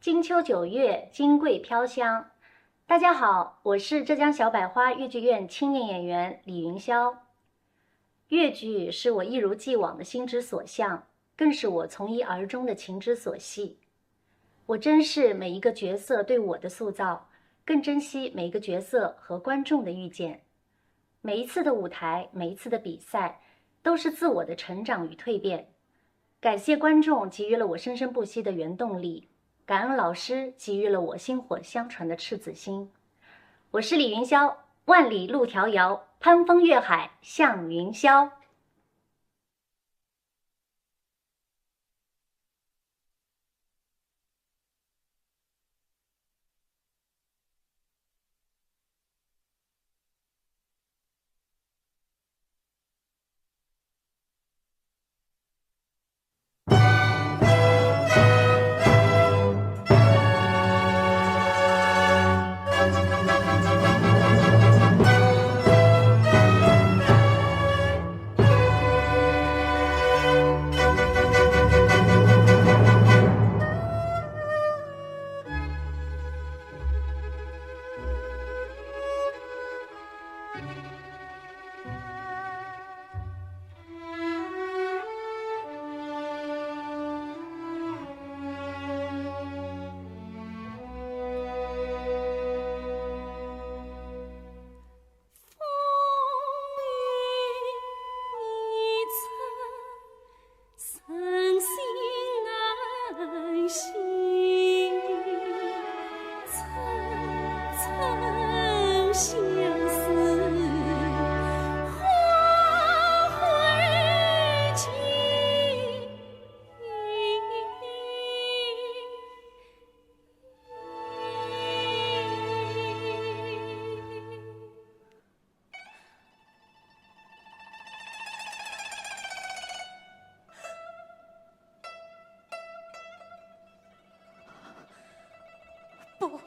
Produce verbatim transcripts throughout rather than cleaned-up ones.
金秋九月，金桂飘香。大家好，我是浙江小百花越剧院青年演员李云霄。越剧是我一如既往的心之所向，更是我从一而终的情之所系。我珍视每一个角色对我的塑造，更珍惜每一个角色和观众的遇见。每一次的舞台，每一次的比赛，都是自我的成长与蜕变。感谢观众给予了我生生不息的原动力，感恩老师给予了我薪火相传的赤子心。我是李云霄，万里路迢遥，攀风越海向云霄。不。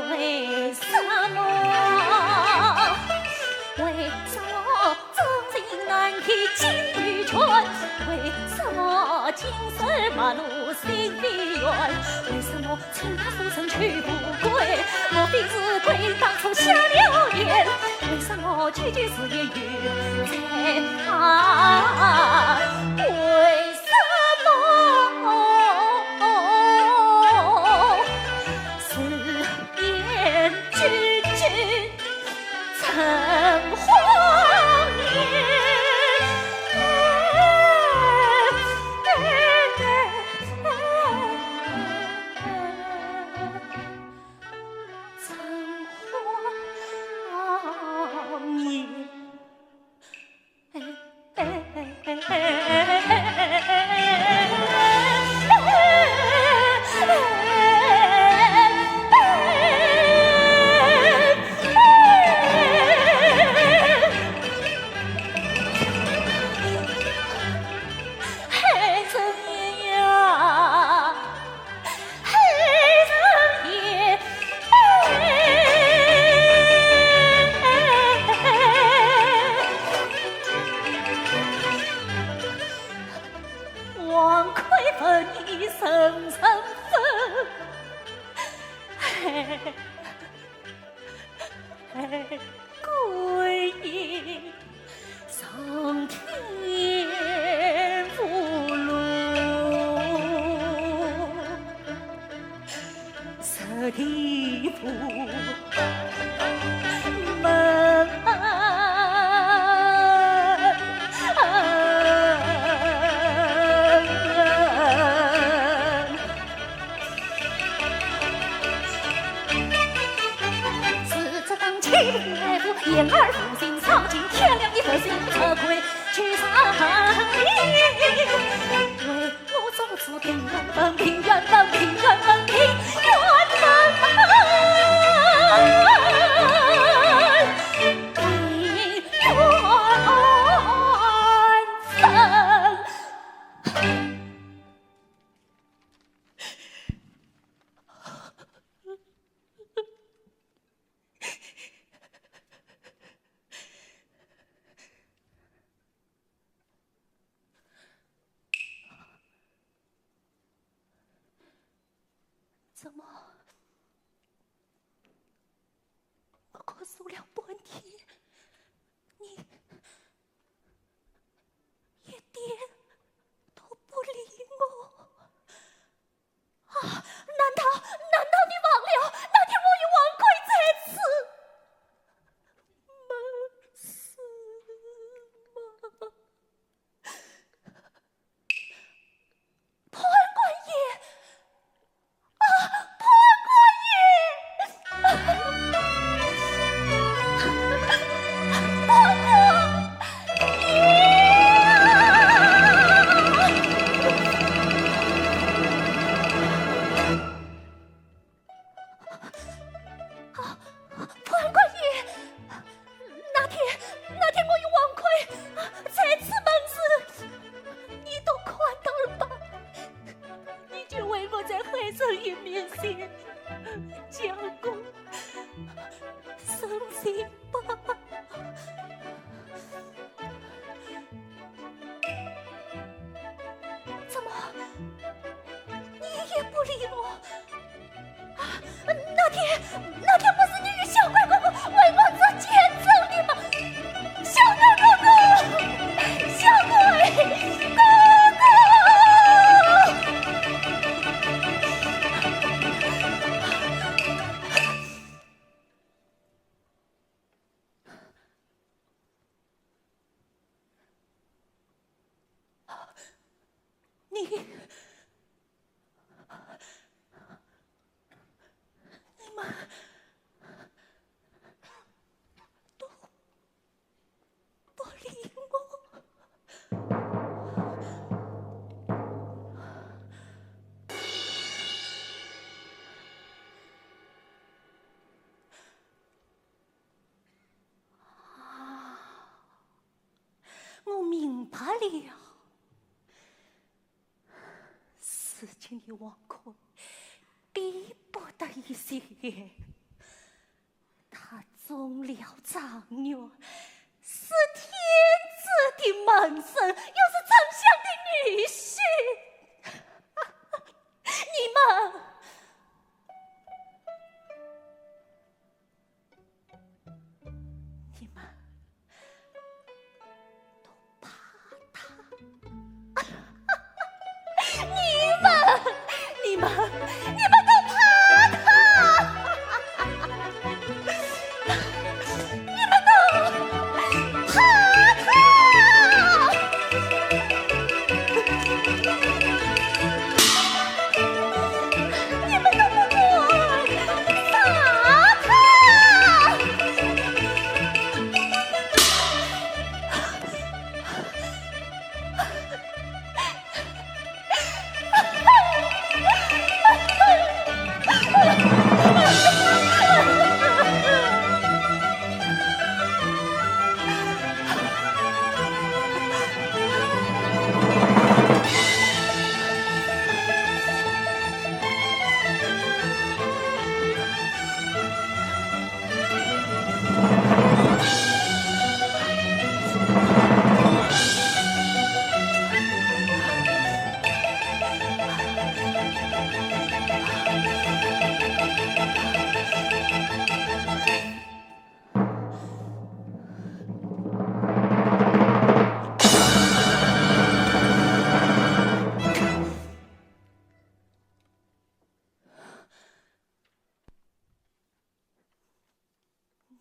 为什么？为什么忠臣难替金玉钏？为什么今生陌路心未远？为什么 春花似锦去不归，莫非是鬼当初瞎了眼？为什么句句誓言又在盼？为什么誓言句句 成荒年。成荒年。王魁问你声声问，哎，哎，归雁上天无路，入地府。 门。是这当欺凌爱父，掩耳盗铃，丧尽天良的不幸，这跪求上天。 我做主，平原分，平原分，平原分，平原分，平原分。怎么？我咳嗽了半天，你一点都不理我。啊，难道，难道你忘了那天我与王魁在此盟誓吗？ 潘官爷！啊，潘官爷！潘官爷！ 啊，潘官爷，那天，那天我与王魁在此盟誓，你都看到了吧？你就为我在海神爷面前将功赎罪吧。 怎么，你也不理我？啊，那天，那天不是你与小鬼哥哥为我做见证的吗？小鬼哥哥，小鬼哥哥！ 你，你调。如今的王魁比不得以前。他中了状元，是天子的门生，又是丞相的女婿。你们，你们都怕他。你们，你们，你们都怕他。你们都怕他。你们都不敢杀他。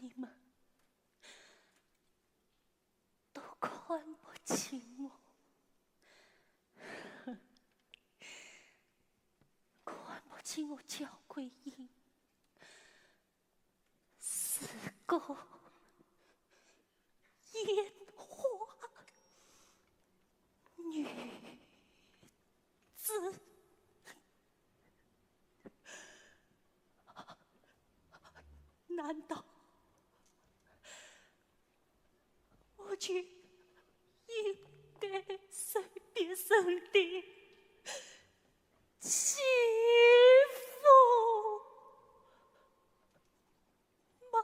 你们都看不起我，看不起我焦桂英，是个 烟花女子。难道我就应该受别人的欺负吗？